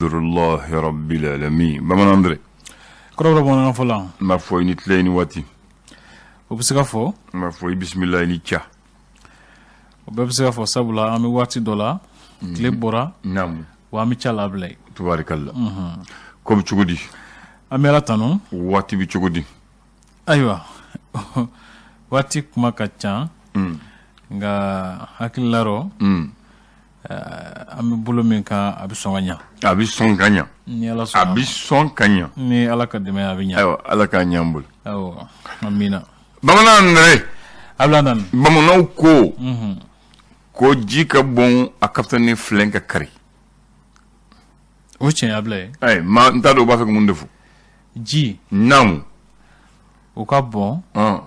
Alhamdulillahi rabbil alamin. Bamanan Andre. Kɔrɔbɔrɔ bamanankan fɔla. N b'a fɔ i ni tile, i ni waati. O bɛ se ka fɔ. N b'a fɔ i bisimila, i ni ca. O bɛɛ bɛ se ka fɔ, sabula an bɛ waati dɔ la, tile bɔra. Wa an bɛ ca labila ye. Tubaarikala. Ko bɛ cogo di? An bɛ Ala tanu. Waati bɛ cogo di? Ayiwa, waati kuma ka ca, nka hakilila rɔ, an bɛ bolo min kan, a bɛ sɔn ka ɲa. A bɛ sɔn ka ɲa. Ni Ala A sɔnna. bɛ sɔn ka ɲa. Ni Ala ka dɛmɛ, a bɛ ɲa. Ayiwa, Ala k'a ɲɛ an bolo. Awɔ, amiina. Bamanan Andre. Abila nani. Bamananw ko ji ka bon, a ka fisa ni filen ka kari. O tiɲɛ, Abila ye. Ayi, ma n t'a dɔn u b'a fɛ ka mun de fɔ. Ji. Naamu. O ka bon, o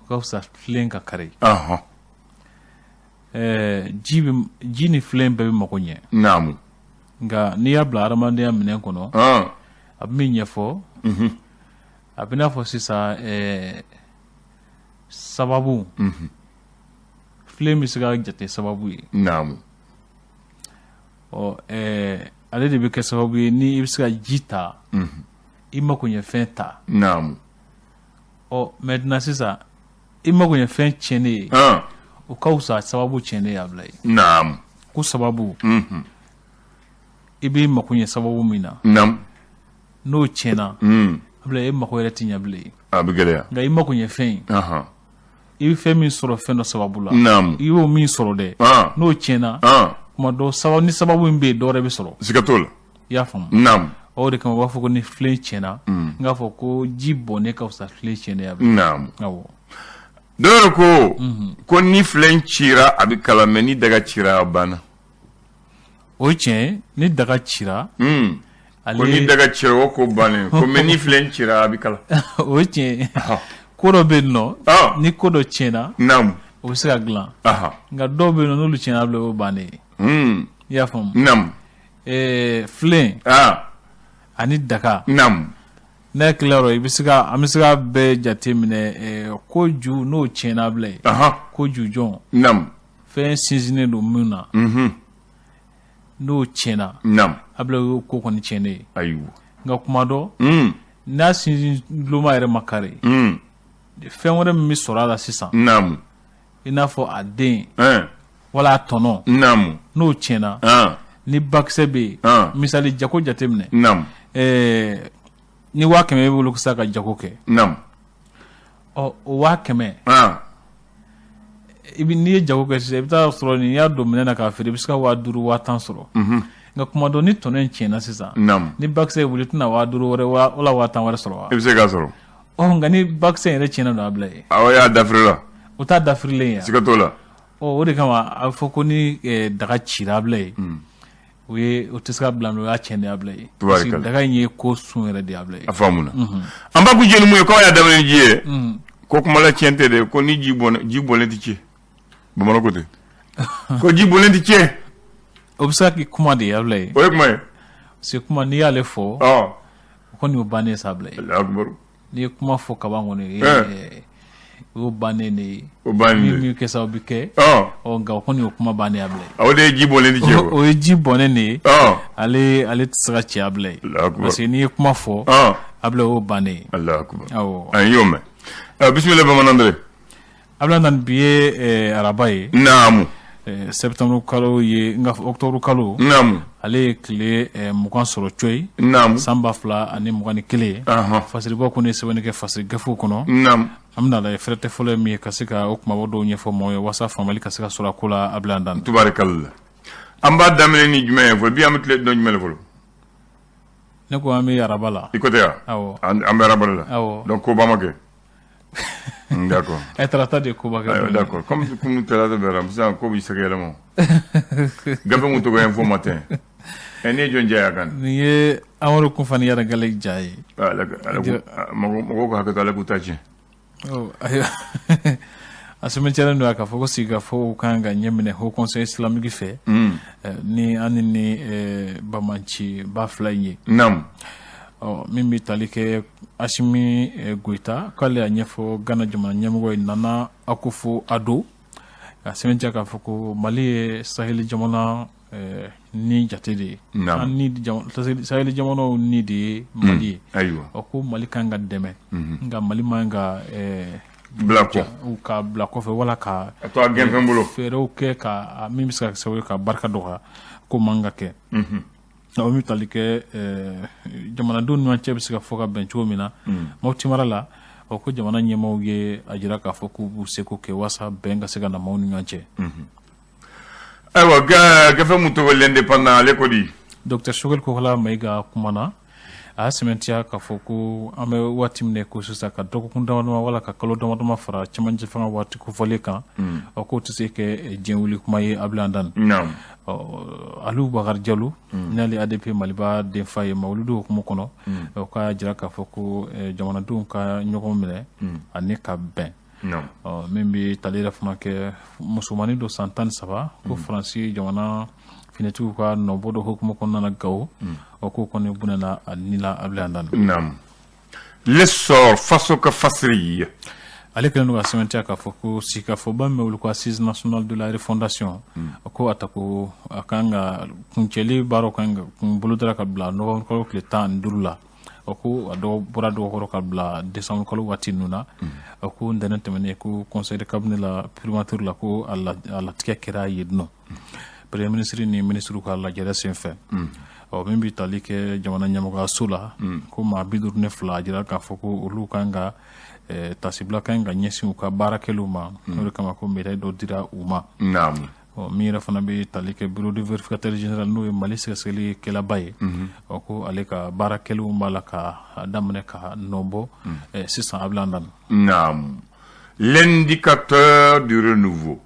ka fisa filen ka kari. Ji bɛ, ji ni filen bɛɛ bɛ mago ɲɛ. Nka n'i y'a bila adamadenya minɛn kɔnɔ, a bɛ min ɲɛfɔ, a bɛ n'a fɔ sisan sababu, filen bɛ se ka jate sababu ye. Ɔ ale de bɛ kɛ sababu ye ni i bɛ se ka ji ta, i mako ɲɛ fɛn ta. Ɔ maintenant sisan, i mako ɲɛ fɛn tiɲɛnen ye, o ka fisa sababu tiɲɛnen ye, Abila ye. Ko sababu, i b'i mako ɲɛ sababu min na, n'o tiɲɛna, Abila, e mako yɛrɛ tɛ ɲɛ bilen. A bɛ gɛlɛya. Nka i mako ɲɛ fɛn in, i bɛ fɛn min sɔrɔ fɛn dɔ sababu la, i y'o min sɔrɔ dɛ, n'o tiɲɛna, kuma dɔ sababu ni sababu min bɛ yen, dɔ wɛrɛ bɛ sɔrɔ. Siga t'o la. I y'a faamu? O de kama u b'a fɔ ko ni filen tiɲɛna, n k'a fɔ ko ji bɔnnen ka fisa filen tiɲɛnen ye, Abila. Awɔ. Dɔw yɛrɛ ko ni filen cira, a bɛ kala, mais ni daga cira, a banna. O ye tiɲɛ ye, ni daga cira. Ko ni daga cira, o ko bannen ko, mais ni filen cira, a bɛ kala. O ye tiɲɛ ye. Ko dɔ bɛ yen nɔ, ni ko dɔ tiɲɛna, o bɛ se ka dilan. Nka dɔw bɛ yen nɔ, n'olu tiɲɛna, Abila, o ye bannen ye. I y'a faamu? Filen ani daga. Ne hakili la, i bɛ se ka, an bɛ se ka bɛɛ jate minɛ ko ju, n'o tiɲɛna, Abila ye, ko jujɔn. Fɛn sinsinnen don min na, n'o tiɲɛna, Abila, o y'o ko kɔni tiɲɛnen ye. Nka kuma dɔ, n'a sinsin duloma yɛrɛ ma kari, fɛn wɛrɛ min bɛ sɔrɔ a la sisan, i n'a fɔ a den wala a tɔnɔ, n'o tiɲɛna, ni bakisɛ bɛ yen, misali jago jateminɛ, ni 100 000 b'i bolo sisan ka jago kɛ, ɔ o 100 000, i bɛ, n'i ye jago kɛ sisan, i bɛ taa sɔrɔ nin y'a don minɛn na k'a feere, i bɛ se ka 5000, 10 000 sɔrɔ. Nka kuma dɔ, ni tɔnɔ in tiɲɛna sisan, ni bakisɛ y'i bolo, i tɛna 5000 wɛrɛ wala 10 000 wɛrɛ sɔrɔ wa? I bɛ se k'a sɔrɔ. Ɔ nka ni bakisɛ in yɛrɛ tiɲɛna don, Abila ye. Awɔ, y'a dafiri la. O t'a dafirilen ye. Siga t'o la. Ɔ o de kama a bɛ fɔ ko ni daga cira, Abila ye, o ye, o tɛ se ka bila, o y'a tiɲɛnen ye, Abila ye. Parce que daga in ye ko sun yɛrɛ de ye, Abila ye. A faamuna. An b'a kun jɛ ni mun ye, k'aw y'a daminɛ ni ji ye, ko kuma la tiɲɛ tɛ dɛ, ko ni ji bɔnna, ji bɔnnen tɛ tiɲɛ. Bamanan ko ten ko ji bɔnnen tɛ tiɲɛ. O bɛ se ka kɛ kuma de ye, Abila ye. O ye kuma ye. Parce que kuma, n'i y'ale fɔ, o kɔni y'o bannen sa, Abila ye. N'i ye kuma fɔ kaban kɔni, o y'o bannen de ye. O bannen de. Min bɛ kɛ sa, o bɛ kɛ. Ɔ nka o kɔni y'o kuma bannen ye, Abila ye. O de ye ji bɔnnen tɛ tiɲɛ. O ye ji bɔnnen de ye. Ale tɛ se ka cɛ, Abila ye. Parce que n'i ye kuma fɔ, Abila, o y'o bannen ye. Awɔ. An y'o mɛn. Bisimila, Bamanan Dere. Abila nani, bi ye araba ye. Septembre kalo ye, n ka octobre kalo. Ale ye tile 20 sɔrɔ coyi. San 2021. Fasiribaw kɔni ye sɛbɛnni kɛ fasiri gafew kɔnɔ. An bɛna lajɛ fɛrɛtɛ fɔlɔ ye min ye, ka se ka o kumaba dɔw ɲɛfɔ maaw ye walasa faamuyali ka se ka sɔrɔ a ko la, Abila Dan. Tubaarikala. An b'a daminɛ ni jumɛn ye fɔlɔ? Bi an bɛ tile dɔn jumɛn de fɔlɔ? Ne ko an bɛ araba la. I ko tɛ wa? Awɔ. An bɛ araba de la. Awɔ. Donc koba ma kɛ. D'accord. Ɛ tarata de ye koba kɛ. D'accord. Comme tarata bɛra sisan, ko bɛ se ka yɛlɛma. Gafe mun tɔgɔ ye Info Matin. Ɛ ne ye jɔn ja ye a kan? Nin ye Amadu Kunfani Yara Gale ja ye. Mɔgɔw ka hakɛ to, Ala k'u ta tiɲɛ. Ayiwa, a sɛbɛntilen don k'a fɔ ko sigikafɔw kan ka ɲɛ minɛ Haut Conseil islamique fɛ, ni an ni banbaanci ba fila in ye. Ɔ min bɛ tali kɛ Asimi Goyita, k'ale y'a ɲɛfɔ Gana jamana ɲɛmɔgɔ ye Nana Akufo Addo, ka sɛbɛntiya k'a fɔ ko Mali ye saheli jamana ni jate de ye an ni saheli jamanaw ni de ye Mali ye. Ayiwa, ɔ ko Mali kan ka dɛmɛ, nka Mali man ka bila kɔ, ka bila kɔfɛ wala ka a to a gɛnfɛn bolo, fɛɛrɛw kɛ ka min bɛ se ka kɛ sababu ye ka barika dɔgɔya, ko man ka kɛ. O min tali kɛ jamanadenw ni ɲɔgɔn cɛ bɛ se ka fɔ ka bɛn cogo min na Mopti mara la, o ko jamana ɲɛmaaw ye a jira k'a fɔ k'u b'u seko kɛ walasa bɛn ka se ka na maaw ni ɲɔgɔn cɛ. Ayiwa, gafe mun tɔgɔ L'Indépendant, ale ko di? Docteur Choguel Kokalla Maïga kumana, a y'a sɛmɛntiya k'a fɔ ko an bɛ waati min na ko sisan, ka dɔgɔkun dama dama wala ka kalo dama dama fara cɛmancɛ fanga waati kofɔlen kan, ɔ k'o tɛ se kɛ diɲɛ wuli kuma ye. Abilaye Dan, Aliou Bakari Jalo, n'ale ADP Maliba denfa ye, mawuludu hukumu kɔnɔ, o k'a jira k'a fɔ ko jamanadenw ka ɲɔgɔn minɛ ani ka bɛn. Min bɛ tali yɛrɛ fana kɛ, musomanin dɔ san 13, ko Faransi jamana finitigiw ka nɔbɔ dɔ hukumu kɔnɔna na Gawo, o ko kɔni bɔnɛna a ni la. Abilaye Dan. Naam. L'Essor, Faso ka fasiri. Ale kɛlen don ka sɛmɛntiya k'a fɔ ko sigikafɔba min bɛ wele ko Assise nationale de la refondation, ko a ta ko a kan ka kuncɛli baaraw kan ka kun bolodara ka bila novembre kalo tile 15 la. O ko a dɔgɔ bɔra dɔgɔkɔrɔ ka bila décembre kalo waati ninnu na. A ko ntɛnɛn tɛmɛnen, ko conseil de cabinet la, primature la, ko a latigɛ kɛra yen nɔ, premier ministre ni ministre ka lajɛrɛ senfɛ. Ɔ min bɛ tali kɛ jamana ɲɛmɔgɔyaso la, ko maa 52, a jira k'a fɔ ko olu kan ka tasibila kan ka ɲɛsin u ka baara kɛlenw ma. O de kama ko médaille dɔ dira u ma. Ɔ min yɛrɛ fana bɛ tali kɛ bureau de vérificateur général, n'o ye Mali sɛgɛsɛgɛli kɛlaba ye, ɔ ko ale ka baara kɛlenw b'a la ka daminɛ ka nɔ bɔ sisan. Abilaye Dan. Naam. L'Indicateur du renouveau.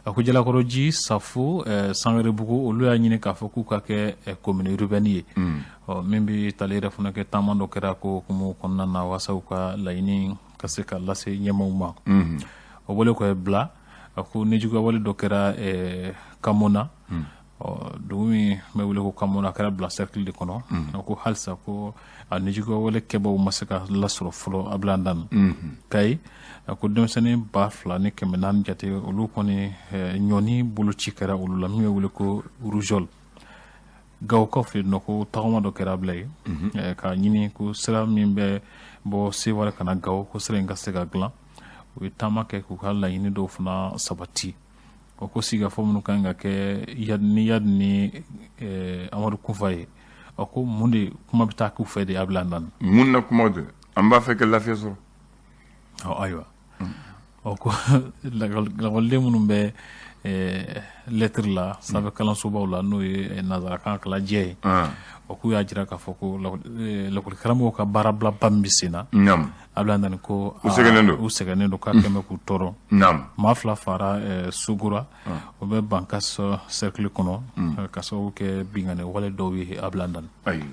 A ko Jalakɔrɔji, Safo, Sangarebugu, olu y'a ɲini k'a fɔ k'u ka kɛ commune urbaine ye. Ɔ min bɛ tali yɛrɛ fana kɛ, taama dɔ kɛra ko hukumu kɔnɔna na walasa u ka laɲini ka se ka lase ɲɛmaaw ma. O bɔlen kɔfɛ bila, a ko nijuguya wale dɔ kɛra Kamona, ɔ dugu min bɛ wele ko Kamona, a kɛra Bila cercle de kɔnɔ. A ko halisa ko a nijuguya wale kɛbaw ma se ka lasɔrɔ fɔlɔ. Abilaye Dan. Kayi, a ko denmisɛnnin 2400 jate, olu kɔni ɲɔni boloci kɛra olu la, min bɛ wele ko rougeole. Gawokaw fɛ yen nɔ, ko tagama dɔ kɛra Abilaye k'a ɲini ko sira min bɛ bɔ Seware ka na Gawo, ko sira in ka se ka dilan. U ye taama kɛ k'u ka laɲini dɔw fana sabati. O ko sigikafɔ minnu kan ka kɛ ni Iyad ni Amadu Kunfa ye, a ko mun de kuma bɛ taa k'u fɛ de? Abilaye Dan. Mun na kuma de? An b'a fɛ ka lafiya sɔrɔ. Ɔ ayiwa, ɔ ko lakɔliden minnu bɛ lettre la sanfɛ kalansobaw la, n'o ye nanzarakan kalajɛ ye, o k'u y'a jira k'a fɔ ko lakɔli karamɔgɔw ka baarabilaba min bɛ sen na, Abilaye Dan, ko u sɛgɛnnen don. U sɛgɛnnen don, k'a kɛn bɛ k'u tɔɔrɔ. Maa fila fara Sogora, o bɛ Bankas cercle kɔnɔ, ka sababu kɛ binkanni wale dɔw ye. Abilaye Dan. Ayiwa,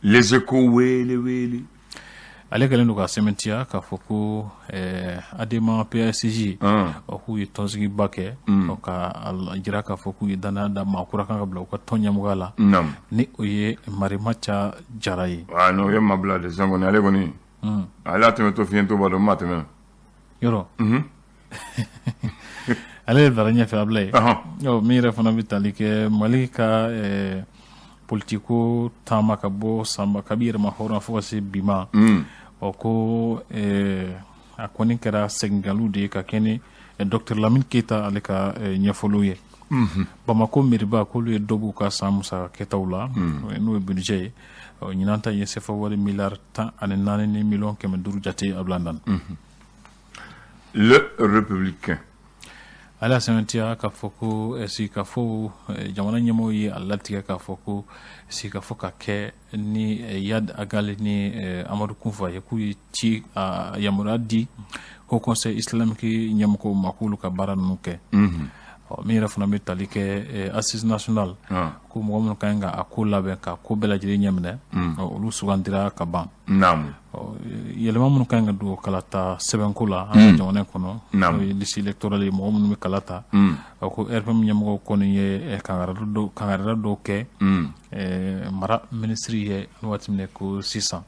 Les Échos, wele wele. Ale kɛlen don ka sɛmɛntiya k'a fɔ ko ADEMA PASJ, o k'u ye tɔnsigiba kɛ ka jira k'a fɔ k'u ye danaya da maa kura kan ka bila u ka tɔn ɲɛmɔgɔya la, ni o ye Marimaca Jara ye. Ah non, o ye maa bila de sisan kɔni, ale kɔni ale y'a tɛmɛ to fiɲɛ to b'a dɔn maa tɛmɛ. Yɔrɔ ale de bilara ɲɛfɛ. Abilaye, min yɛrɛ fana bɛ tali kɛ Mali ka politiko taama ka bɔ sanba kabi yɛrɛma hɔrɔn fo ka se bi ma, ɔ ko a kɔni kɛra seginkaliw de ye ka kɛ ni docteur Lamine Keyita ale ka ɲɛfɔliw ye. Bamako meriba, k'olu ye dɔ b'u ka san musaka kɛtaw la, n'o ye budget ye. Ɲinan ta ye sefa wari miliyari 14 ni miliyɔn 500 jate. Abilaye Dan. Le Républicain. Ale y'a sɛmɛntiya k'a fɔ ko sigikafɔ, jamana ɲɛmɔgɔw ye a latigɛ k'a fɔ ko sigikafɔ ka kɛ ni Iyad Ag Ghali ni Amadu Kunfa ye, k'u ye ci a yamaruya di Haut Conseil islamique ɲɛmɔgɔw ma k'olu ka baara ninnu kɛ. Min yɛrɛ fana bɛ tali kɛ assise nationale, ko mɔgɔ minnu ka kan ka a ko labɛn, ka ko bɛɛ lajɛlen ɲɛminɛ, olu sugandira ka ban. Yɛlɛma minnu ka kan ka don kalata sɛbɛnko la an ka jamana kɔnɔ, n'o ye liste électorale ye, mɔgɔ minnu bɛ kala ta, ko RPM ɲɛmɔgɔw kɔni ye kangarida dɔw kɛ mara minisiri ye an waati min ko sisan.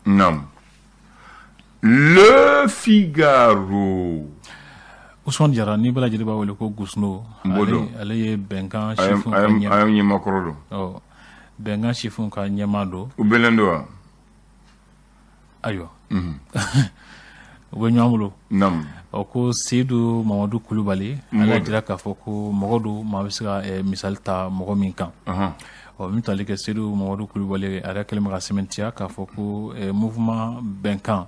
Le Figaro. Usman Jara ni bɛɛ lajɛlen b'a wele ko Gusno, ale ye bɛnkan sifinw ka ɲɛmaa kɔrɔ don. Ɔ, bɛnkan sifinw ka ɲɛmaa don. U bɛnnen don wa? Ayiwa, u bɛ ɲɔgɔn bolo. Ɔ, ko Seyidu Mamadu Kulubali, ale y'a jira k'a fɔ ko mɔgɔ don, maa bɛ se ka misali ta mɔgɔ min kan. Ɔ, min tali kɛ Seyidu Mamadu Kulubali, a yɛrɛ kɛlen bɛ ka sɛmɛntiya k'a fɔ ko mouvement bɛnkan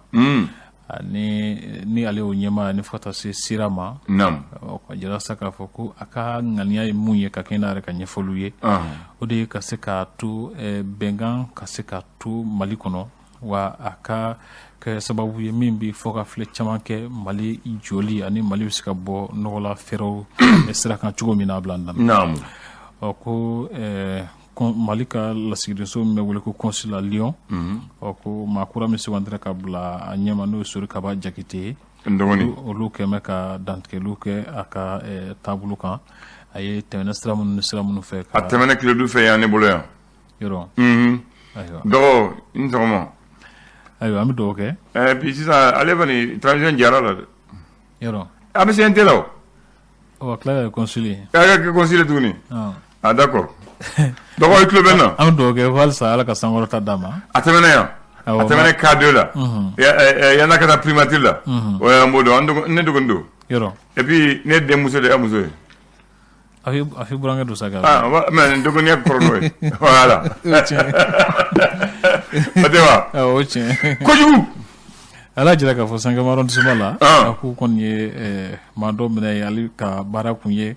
ani ni ale y'o ɲɛmaa ni fo ka taa se sira ma. Ka jira sa k'a fɔ ko a ka ŋaniya ye mun ye, ka kɛɲɛ n'a yɛrɛ ka ɲɛfɔliw ye, o de ye ka se k'a to bɛnkan ka se ka to Mali kɔnɔ, wa a ka kɛ sababu ye min bɛ fɔ ka filɛ caman kɛ Mali jɔli ani Mali bɛ se ka bɔ nɔgɔla fɛɛrɛw sira kan cogo min na a bila n. Ɔ, ko Mali ka lasigidenso min bɛ wele ko consulat Lyon, ɔ, ko maa kura min sugandira ka bila a ɲɛma, n'o ye Sori Kaba Jakite ye, olu kɛn bɛ ka dantigɛliw kɛ a ka taabolo kan, a ye tɛmɛna sira minnu ni sira minnu fɛ. A tɛmɛna Kiledu fɛ yan, ne bolo yan. Yɔrɔ. Ayiwa, dɔgɔ, n sɔgɔma. Ayiwa, an bɛ dugawu kɛ. Bi sisan ale kɔni transition jara la dɛ. Yɔrɔ. A bɛ CNT la o. Ɔ, a tila ka kɛ consul ye. A ka kɛ consul tuguni. Ah, d'accord, dɔgɔ, i tulo bɛ n na. An bɛ dugawu kɛ halisa, Ala ka sankɔrɔta d'a ma. A tɛmɛna yan. A tɛmɛna K2 la. Yan'a ka taa primature la. O y'an b'o dɔn, ne dɔgɔnin don. Yɔrɔ. Et puis ne denmuso de y'a muso ye. A fi burankɛ don sa. Ah, mais n dɔgɔninya kɔrɔ n'o ye. Voilà. O tɛ wa? O tiɲɛ. Kojugu. Ala jira k'a fɔ cinquième arrondissement la, a k'u kɔni ye maa dɔ minɛ, ale ka baara kun ye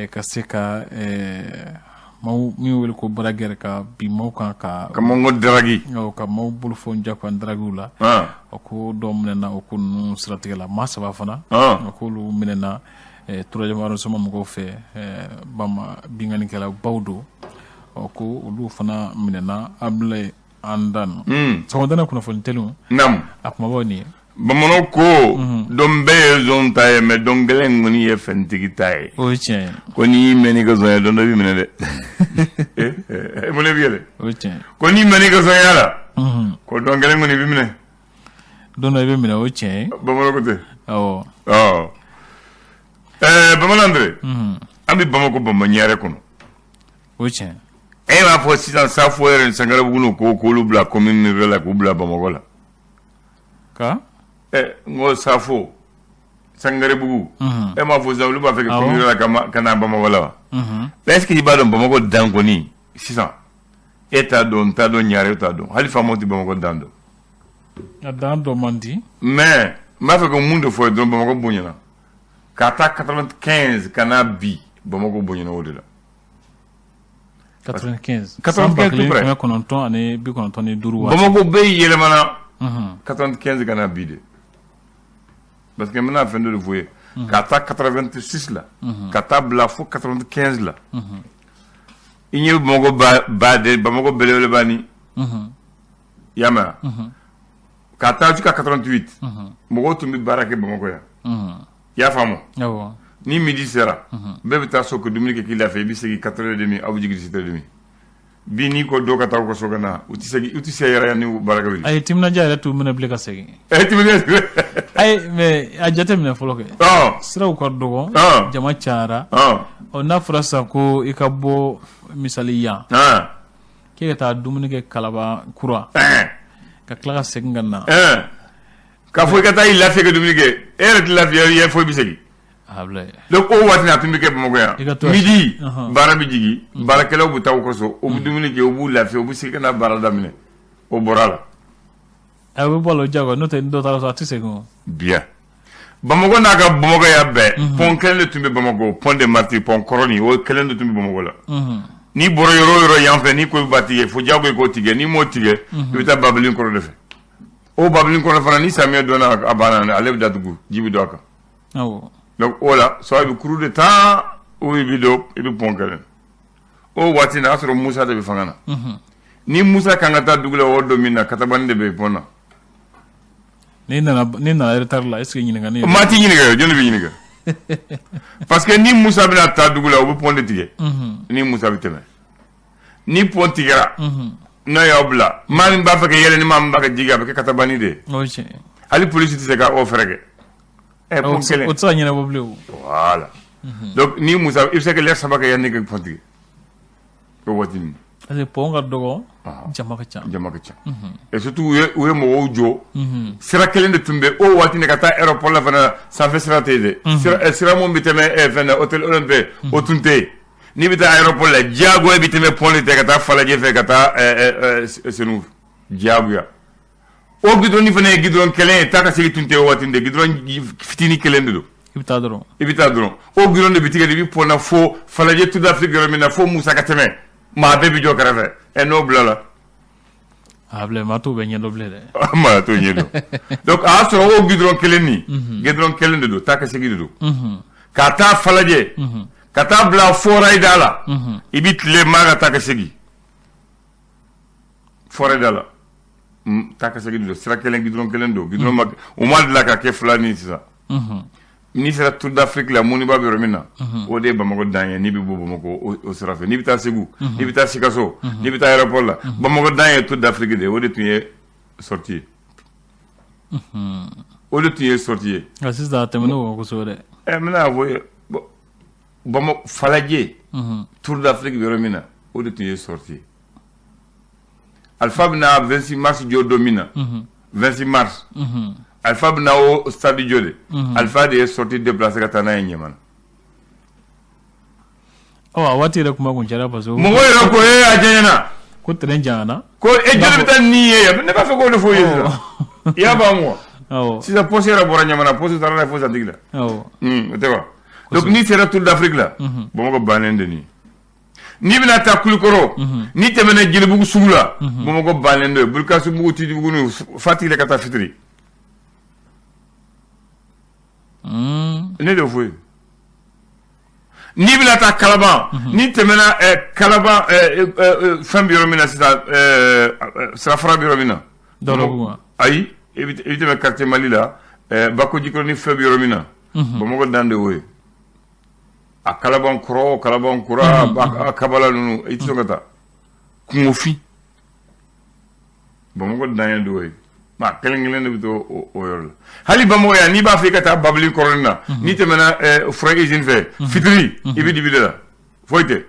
ka se ka maaw min wele ko braqueur, ka bin maaw kan ka ka maaw draguer. Ka maaw bolofɛnw jagoya draguer la. O ko dɔ minɛna o ko ninnu siratigɛ la, maa saba fana, o k'olu minɛna troisième arrondissement mɔgɔw fɛ, bama binkannikɛla baw don. Ɔ, ko olu fana minɛna Ablaye Andan. Sɔgɔmada kunnafoni teliw. A kumabaw nin ye. Bamananw ko dɔn bɛɛ ye zon ta ye, mais dɔn kelen kɔni ye fɛntigi ta ye. O ye tiɲɛ ye. Ko n'i y'i mɛn n'i ka zɔnya, don dɔ b'i minɛ dɛ. Mun de bɛ yɛlɛ? O ye tiɲɛ ye. Ko n'i mɛn n'i ka zɔnya la, ko dɔn kelen kɔni b'i minɛ. Don dɔ i bɛ minɛ, o ye tiɲɛ ye. Bamananw ko ten. Awɔ. Ɔ, ɛɛ, bamanan Andre, an bɛ Bamakɔ, Bama ɲare kɔnɔ. O ye tiɲɛ. E b'a fɔ sisan Safo yɛrɛ ni Sangarabugu ko k'olu bila commune rurale la, k'u bila Bamakɔ la. Ka? Ɛ, n ko Safo, Sangarebugu, e m'a fɔ sisan olu b'a fɛ ka commune rurale la ka na Bamakɔ la wa? Est ce que i b'a dɔn Bamakɔ dan kɔni sisan, e t'a dɔn, n t'a dɔn, ɲare t'a dɔn, hali faamaw tɛ Bamakɔ dan dɔn. A dan dɔn man di. Mais n b'a fɛ ka mun de fɔ ye dɔrɔn, Bamakɔ bonyana ka taa 95 ka na bi, Bamakɔ bonyana o de la. 95, san 1995 waati. Bamakɔ bɛɛ yɛlɛmana 95 ka na bi de, parce que n bɛna fɛn dɔ de fɔ ye. Ka taa 86 la ka taa bila fo 95 la, i ɲɛ bɛ Bamakɔ ba de, Bamakɔ belebeleba ni i y'a mɛn, ka taa jusqu'à 88, mɔgɔw tun bɛ baara kɛ Bamakɔ yan, i y'a faamu? Ni midi sera, bɛɛ bɛ taa so ka dumuni kɛ k'i lafiya, i bɛ segin 4h30, aw bɛ jigin 7h30. Bi n'i ko dɔw ka taa u ka so ka na, u tɛ segin, u tɛ se yɛrɛ ni baara kɛ wuli. Ayi, timinadiya yɛrɛ t'u minɛ bilen ka segin. Timinadiya. Ayi, mais a jateminɛ fɔlɔ kɛ. Siraw ka dɔgɔ, jama cayara. Ɔ, n'a fɔra sisan ko i ka bɔ misali yan, k'e ka taa dumuni kɛ Kalaban Kura, ka tila ka segin ka na. K'a fɔ i ka taa i lafiya ka dumuni kɛ, e yɛrɛ tɛ lafiya i ye fo i bɛ segin. Donc o waati a tun bɛ kɛ Bamakɔ yan, midi baara bɛ jigin, baarakɛlaw bɛ taa u ka so, u bɛ dumuni kɛ, u b'u lafiya, u bɛ segin ka na baara daminɛ. O bɔra la. A bɛ bɔ a la diyagoya, n'o tɛ ni dɔ taara so, a tɛ segin o. Bien, Bamakɔ n'a ka Bamakɔya bɛɛ, pont kelen de tun bɛ Bamakɔ, pont des Martyrs, pont kɔrɔ nin, o kelen de tun bɛ Bamakɔ la. N'i bɔra yɔrɔ o yɔrɔ yan fɛ, n'i ko i b'a tigɛ, fo diyagoya i k'o tigɛ. N'i m'o tigɛ, i bɛ taa Babilin kɔrɔ de fɛ. O Babilin kɔrɔ fana, ni samiyɛ donna, a banna, ale bɛ datugu, ji bɛ don a kan. Donc o la, soit i bɛ kuru de ta ou i bɛ don, i bɛ pont kelen. O waati na, a y'a sɔrɔ Musa de bɛ fanga na. Ni Musa kan ka taa dugu la o don min na, katabani de bɛ pont na. N'i nana retard la, est ce que ɲininkali? Maa t'i ɲininka, jɔn de bɛ ɲininka? Parce que ni Musa bɛna taa dugu la, u bɛ pont de tigɛ. Ni Musa bɛ tɛmɛ, ni pont tigɛra, n'a y'aw bila, maa min b'a fɛ ka yɛlɛ ni maa min b'a ka jigin, a bɛ kɛ katabani de ye. O ye tiɲɛ ye. Hali polisi tɛ se ka o fɛɛrɛ kɛ. Pont kelen o tɛ se ka ɲɛnabɔ bilen o. Voilà, donc ni Musa, i bɛ se ka lɛrɛ 3 kɛ yanni ka pont tigɛ o waati nin. Parce que pont ka dɔgɔ, jama ka ca. Jama ka ca et surtout u ye mɔgɔw jɔ. Sira kelen de tun bɛ o waati ni ka taa aéroport la fana, sanfɛ sira tɛ yen dɛ. Sira mun bɛ tɛmɛ fɛn na, hôtel Olympe, o tun tɛ yen. N'i bɛ taa aéroport la, diyagoya i bɛ tɛmɛ pont de tɛ ka taa Falajɛ fɛ, ka taa Senu, diyagoya. O goudron fana ye goudron kelen ye, taa ka segin tun tɛ o waati de, goudron fitinin kelen de don. I bɛ taa dɔrɔn. I bɛ taa dɔrɔn. O goudron de bɛ tigɛ de, i bɛ pont na fo Falajɛ, Tour d'Afrique yɔrɔ min na, fo Musa ka tɛmɛ, maa bɛɛ bɛ jɔ kɛrɛfɛ. N'o bila la. A bilen, maa t'o bɛ ɲɛdɔn bilen dɛ. Maa t'o ɲɛdɔn. Donc a y'a sɔrɔ o goudron kelen nin, goudron kelen de don, taa ka segin de don. Ka taa Falajɛ, ka taa bila fɔrayida la, i bɛ tile maa ka taa ka segin fɔrayida la, taa ka segin de don. Sira kelen, goudron kelen don. Goudron ma, o ma dilan ka kɛ fila ni sisan. N'i sera Tour d'Afrique la, Moniba bɛ yɔrɔ min na, o de ye Bamakɔ dan ye. N'i bɛ bɔ Bamakɔ o sira fɛ, n'i bɛ taa Segu, n'i bɛ taa Sikaso, n'i bɛ taa aéroport la, Bamakɔ dan ye Tour d'Afrique de ye. O de tun ye sortie ye, o de tun ye sortie ye. Nka sisan a tɛmɛn'o kan kosɛbɛ dɛ. N bɛna fɔ ye, Bamakɔ Falajɛ, Tour d'Afrique bɛ yɔrɔ min na, o de tun ye sortie ye. Alpha bɛna 26 mars jɔ don min na, 26 mars, Alpha bɛna o stade jɔ de, Alpha de ye sortie déplacé ka taa n'a ye Ɲamana. Ɔ, a waati yɛrɛ kuma kun cayara parce que. Mɔgɔw yɛrɛ ko ee, a janyana. Ko terrain janyana. Ko e joli bɛ taa nin ye yan? Ne b'a fɛ k'o de fɔ i ye sisan, i y'a faamu wa? Awɔ. Sisan poste yɛrɛ bɔra Ɲamana, poste taara n'a ye fo Zantigi la. Awɔ. O tɛ wa? Donc n'i sera Tour d'Afrique la, Bamakɔ bannen de nin ye. N'i bɛna taa Kulikɔrɔ, n'i tɛmɛna Jelibugu sugu la, Bamakɔ bannen don. Burukasibugu, Tidibugu ni Fatigi ka taa fitiri. Ne de fɔ ye. N'i bɛna taa Kalaban, n'i tɛmɛna Kalaban, fɛn bɛ yɔrɔ min na sisan, sirafara bɛ yɔrɔ min na. Dɔlɔbugu. Ayi, i bɛ tɛmɛ quartier Mali la, Bakojikɔrɔ ni fɛn bɛ yɔrɔ min na, Bamakɔ dan de y'o ye. A Kalaban kɔrɔ, Kalaban kura, Kabala ninnu, i tɛ sɔn ka taa kungofin. Bamakɔ dan ye d'o ye. Maa kelen kelen de bɛ to o yɔrɔ la. Hali Bamakɔ yan, n'i b'a fɛ i ka taa Babili kɔrɔnin na, n'i tɛmɛna fura usine fɛ fitiri, i bɛ dibi de la, foyi tɛ.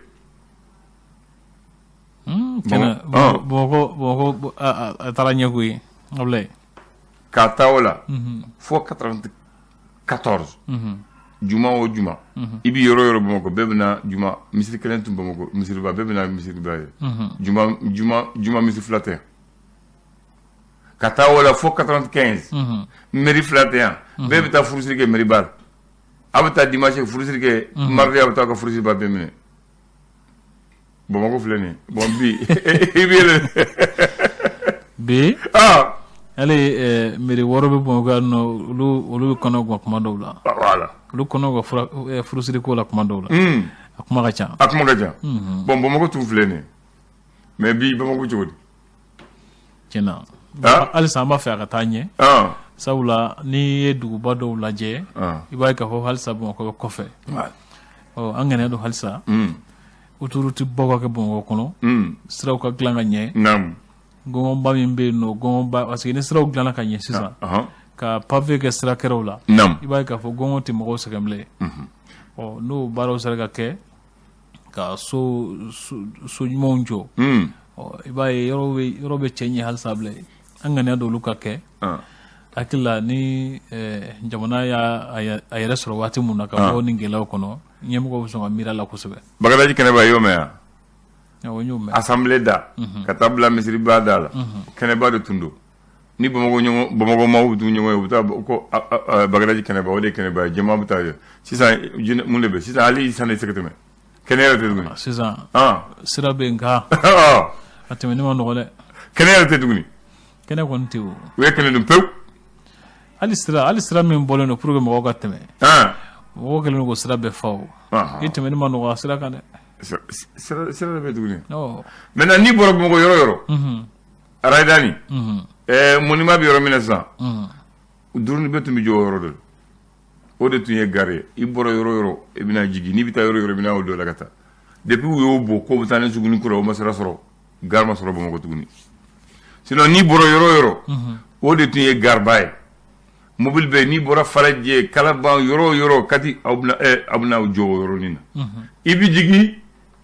Bamakɔ, Bamakɔ a taara ɲɛ koyi, Abulayi. K'a taa o la fo 94, juma o juma, i bɛ yɔrɔ o yɔrɔ Bamakɔ, bɛɛ bɛna juma misiri kelen tun Bamakɔ, misiriba, bɛɛ bɛna misiriba ye. Juma juma juma misiri fila tɛ yan. Ka taa o la fo 95, mairie fila tɛ yan, bɛɛ bɛ taa furusiri kɛ mairie ba la. A bɛ taa dimanche furusiri kɛ, mardi a bɛ taa ka furusiri ba bɛɛ minɛ. Bamakɔ filɛ nin ye. Bon, bi i bɛ yɛlɛ. Bi hali mairie wɔɔrɔ bɛ Bamakɔ yan nɔ, olu bɛ kɔnɔ gan kuma dɔw la. Voilà. Olu kɔnɔ gan furusiri ko la kuma dɔw la. A kuma ka ca. A kuma ka ca. Bon, Bamakɔ tun filɛ nin ye, mais bi Bamakɔ cogo di? Tiɲɛna, halisa an b'a fɛ a ka taa ɲɛ, sabula n'i ye duguba dɔw lajɛ, i b'a ye k'a fɔ halisa Bamakɔ bɛ kɔfɛ. Ɔ, an ŋaniya don halisa autoroute baw ka kɛ Bamakɔ kɔnɔ, siraw ka dilan ka ɲɛ. Gɔngɔnba min bɛ yen nɔ, gɔngɔnba, parce que ni siraw dilanna ka ɲɛ sisan, ka pavé kɛ sira kɛrɛw la, i b'a ye k'a fɔ gɔngɔn tɛ mɔgɔw sɛgɛn bilen. Ɔ, n'o baaraw sera ka kɛ, ka so so ɲumanw jɔ, ɔ, i b'a ye yɔrɔ bɛ cɛ ɲɛ halisa bilen. An ŋaniya don olu ka kɛ. Hakili la, ni jamana y'a a yɛrɛ sɔrɔ waati mun na ka bɔ nin gɛlɛyaw kɔnɔ, ɲɛmɔgɔw bɛ sɔn ka miiri a la kosɛbɛ. Bagadaji kɛnɛba, i y'o mɛn wa? Awɔ, n y'o mɛn. Assemblée da ka taa bila misiriba da la, kɛnɛba de tun don. Ni Bamakɔ ɲɔgɔn, Bamakɔ maaw bɛ t'u ɲɔgɔn ye, u bɛ taa ko Bagadaji kɛnɛba, o de ye kɛnɛba ye, jama bɛ taa ye. Sisan mun de bɛ sisan? Hali sisan de tɛ se ka tɛmɛ, kɛnɛ yɛrɛ tɛ tuguni. Sisan sira bɛ yen nka a tɛmɛni ma nɔgɔ dɛ. Kɛnɛ yɛrɛ tɛ tuguni. Kɛnɛ kɔni tɛ o. U ye kɛnɛ dun pewu. Hali sira min bɔlen don pour que mɔgɔw ka tɛmɛ, mɔgɔw kɛlen don k'o sira bɛɛ fa o. I tɛmɛni ma nɔgɔ a sira kan dɛ. Sira de bɛ tuguni. Maintenant, n'i bɔra Bamakɔ yɔrɔ o yɔrɔ, Arayidani, monument bɛ yɔrɔ min na sisan, duruni bɛɛ tun bɛ jɔ o yɔrɔ de la. O de tun ye gare ye. I bɔra yɔrɔ o yɔrɔ, i bɛna jigin, n'i bɛ taa yɔrɔ o yɔrɔ, i bɛna o dɔ la ka taa. Depuis u y'o bɔ k'o bɛ taa ni Suguni kura, o ma sira sɔrɔ, gare ma sɔrɔ Bamakɔ tuguni. Sinon n'i bɔra yɔrɔ o yɔrɔ, o de tun ye gareba ye. Mobili bɛ n'i bɔra Falajɛ, Kalaban, yɔrɔ o yɔrɔ, Kati, aw bɛna aw bɛna aw jɔ o yɔrɔnin na. I bɛ jigin,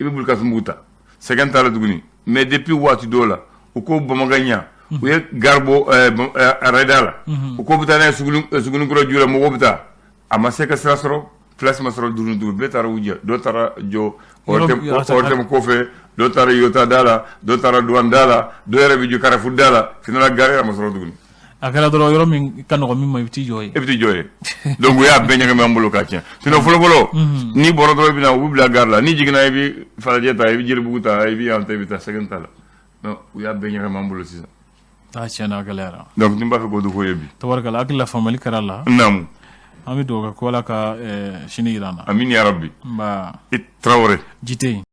i bɛ Bulukasunbugu ta, sɛgɛn t'a la tuguni. Mais depuis waati dɔw la, u ko Bamakɔ ɲa, u ye gare bɔ arrêt la, u ko bɛ taa n'a ye Suguninkura ju la, mɔgɔw bɛ taa, a ma se ka sira sɔrɔ, place ma sɔrɔ dugu dugu, bɛɛ taara u jɛ. Dɔw taara jɔ ORTM kɔfɛ, dɔw taara Yota da la, dɔw taara douane da la, dɔw yɛrɛ bɛ jɔ Carrefour da la. Finalement, gare ma sɔrɔ tuguni. A kɛra dɔrɔn, yɔrɔ min ka nɔgɔn min ma, i bɛ t'i jɔ yen. E bɛ t'i jɔ yen. Donc u y'a bɛɛ ɲagami an bolo k'a tiɲɛ. Sinon fɔlɔ fɔlɔ, n'i bɔra dɔrɔn, i bɛ na, u bɛ bila gare la. N'i jiginna, i bɛ Falajɛ ta, i bɛ Jelibugu ta, i bɛ yan ta, i bɛ taa, sɛgɛn t'a la. Mais u y'a bɛɛ ɲagami an bolo sisan. A tiɲɛna, a gɛlɛyara. Donc n b'a fɛ k'o de fɔ ye bi. Tabarikala, hakili la faamuyali kɛra a la. Naamu. An bɛ dugawu kɛ ko Ala ka sini jira an na. Amin ya rabbi. Nba. I Tarawele. Jite.